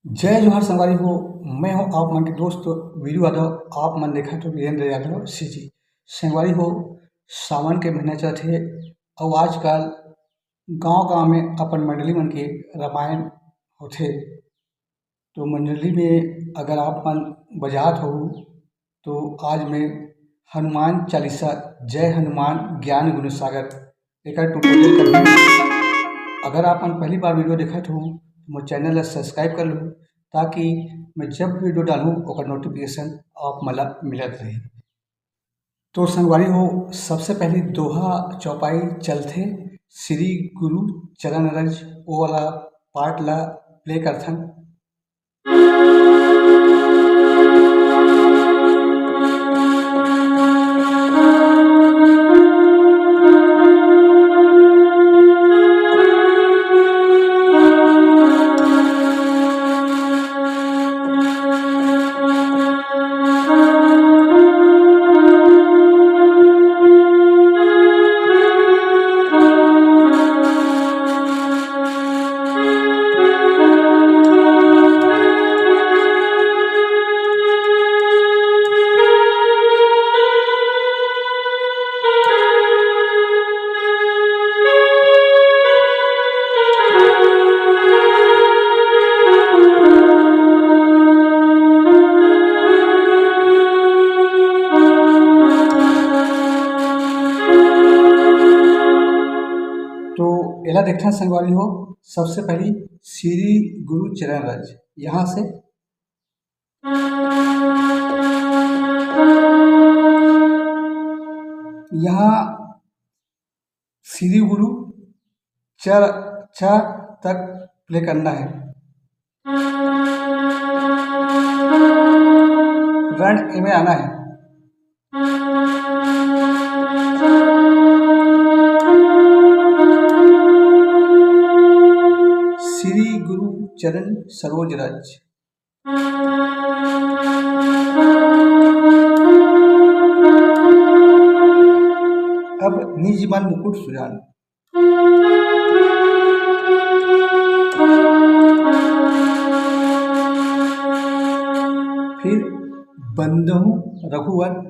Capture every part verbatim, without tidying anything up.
जय जोहार संगवारी हो, मैं हूं आप मन के दोस्त वीरू यादव। आप मन देखत हो वीरेंद्र यादव सीजी। संगवारी हो, सावन के महीना चलत हे, अउ आजकल गांव-गांव में अपन मंडली मन के रामायण होथे। तो मंडली में अगर आप मन बजात हो, तो आज मैं हनुमान चालीसा, जय हनुमान ज्ञान गुण सागर, एकर ट्यूटोरियल करहूँ। अगर आप मन पहली बार वीडियो देखत हो, तो मोर चैनल ला सब्सक्राइब कर लो, ताकि मैं जब वीडियो डालूँ, ओकर नोटिफिकेशन आप मन ला मिलत रहे। तो संगवारी हो, सबसे पहली दोहा चौपाई चलथे श्री गुरु चरण रज, ओ वाला पार्ट ला प्ले करथन। तो एला देखथन संगवारी हो, सबसे पहली श्री गुरु चरण रज, यहाँ से यहाँ श्री गुरु चर, च तक प्ले करना है। रण ए में आना है। श्री गुरु चरण सरोज रज। अब निज मन मुकुट सुजान। फिर बंदहु रघुवर।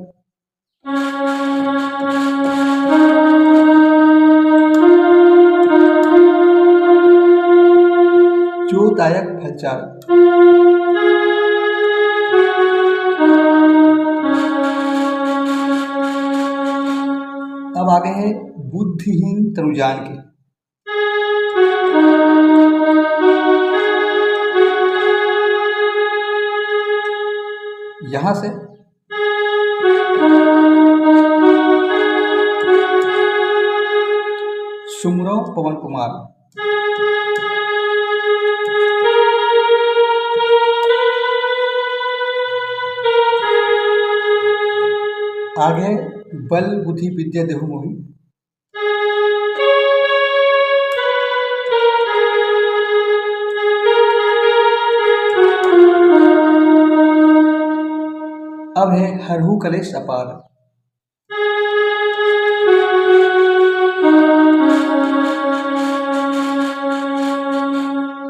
जो दायक फलचार। अब आगे है बुद्धिहीन तनुजान के। यहाँ से सुमरो पवन कुमार। आगे बल बुद्धि विद्या देहु मोहि। अब है हरहु कलेश अपार।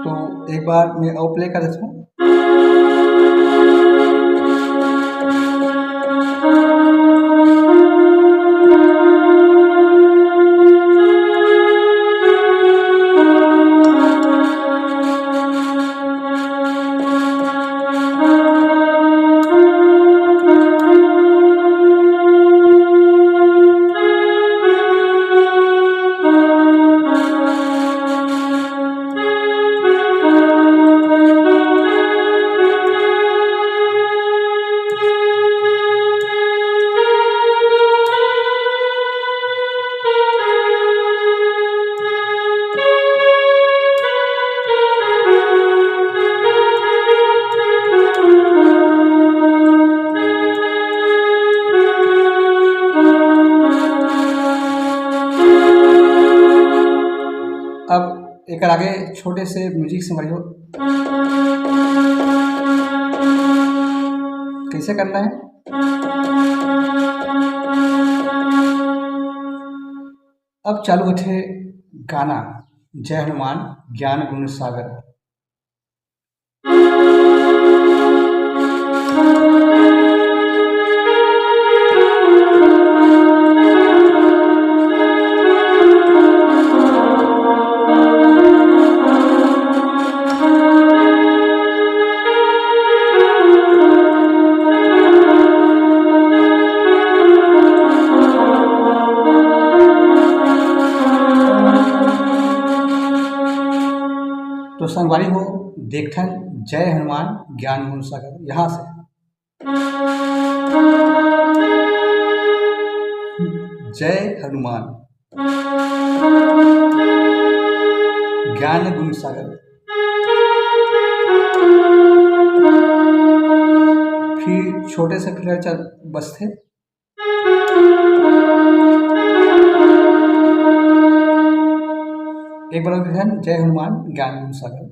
तो एक बार मैं और प्ले कर देता हूँ। अब एकर आगे छोटे से म्यूजिक समझो, कैसे करना है। अब चालू होथे गाना जय हनुमान ज्ञान गुण सागर। एक ठन जय हनुमान ज्ञान गुण सागर, यहाँ से जय हनुमान ज्ञान गुण सागर। फिर छोटे से फिर चल बजथे। एक बार और फिर जय हनुमान ज्ञान गुण सागर।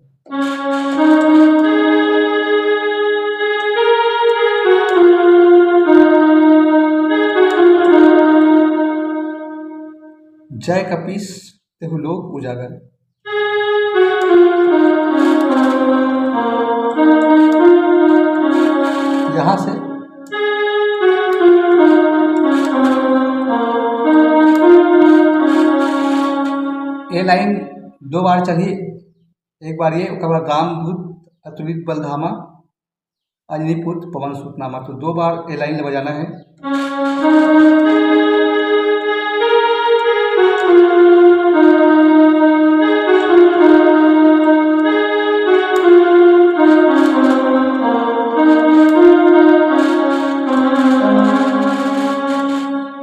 जय कपीस तेहु लोक उजागर। यहाँ से ये लाइन दो बार चली, एक बार ये, ओकर बाद रामदूत अतुलित बलधामा, अंजनी पुत्र पवन सुत नामा। तो दो बार ये लाइन ले बजाना है।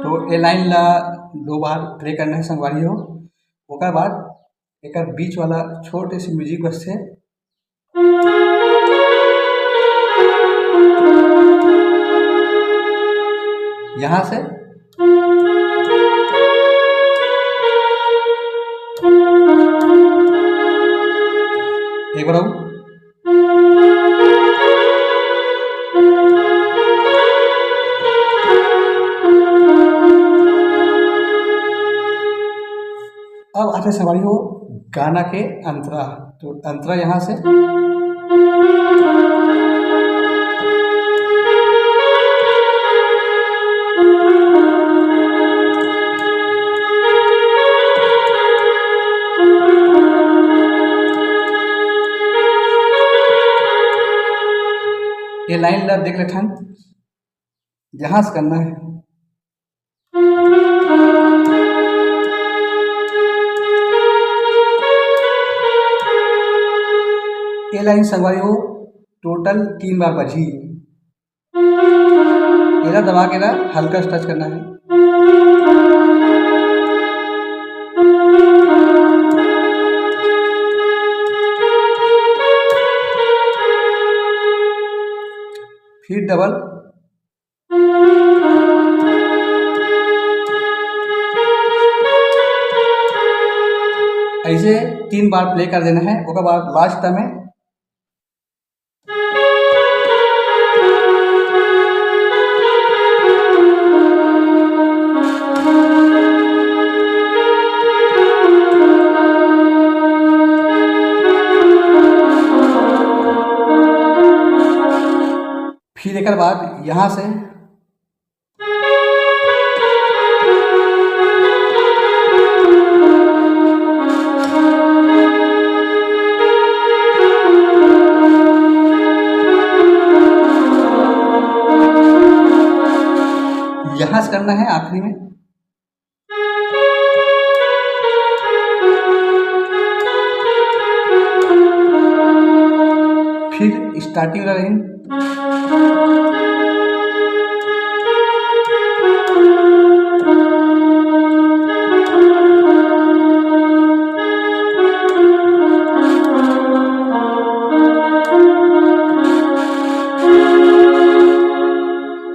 तो ये लाइन ला दो बार प्ले करना है संगवारी हो। ओकर बाद एकर बीच वाला छोटे से म्यूजिक बस से यहाँ से एक बार और। अब आते संगवारी हो गाना के अंतरा। तो अंतरा यहाँ से ये लाइन ला देख लेथन, यहाँ से करना है। ये लाइन संगवारी हो टोटल तीन बार बजी। एला दबा के ना हल्का सा टच करना है। फिर डबल। ऐसे तीन बार प्ले कर देना है। ओकर बाद लास्ट में फिर एकर बाद यहाँ से यहाँ से करना है आखिरी में। फिर स्टार्टिंग वाला लाइन।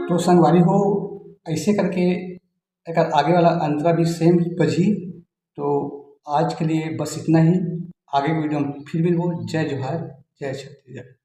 तो संगवारी हो, ऐसे करके एकर आगे वाला अंतरा भी सेम बजही। तो आज के लिए बस इतना ही। आगे के वीडियो में फिर मिलबो। जय जोहार, जय छत्तीसगढ़।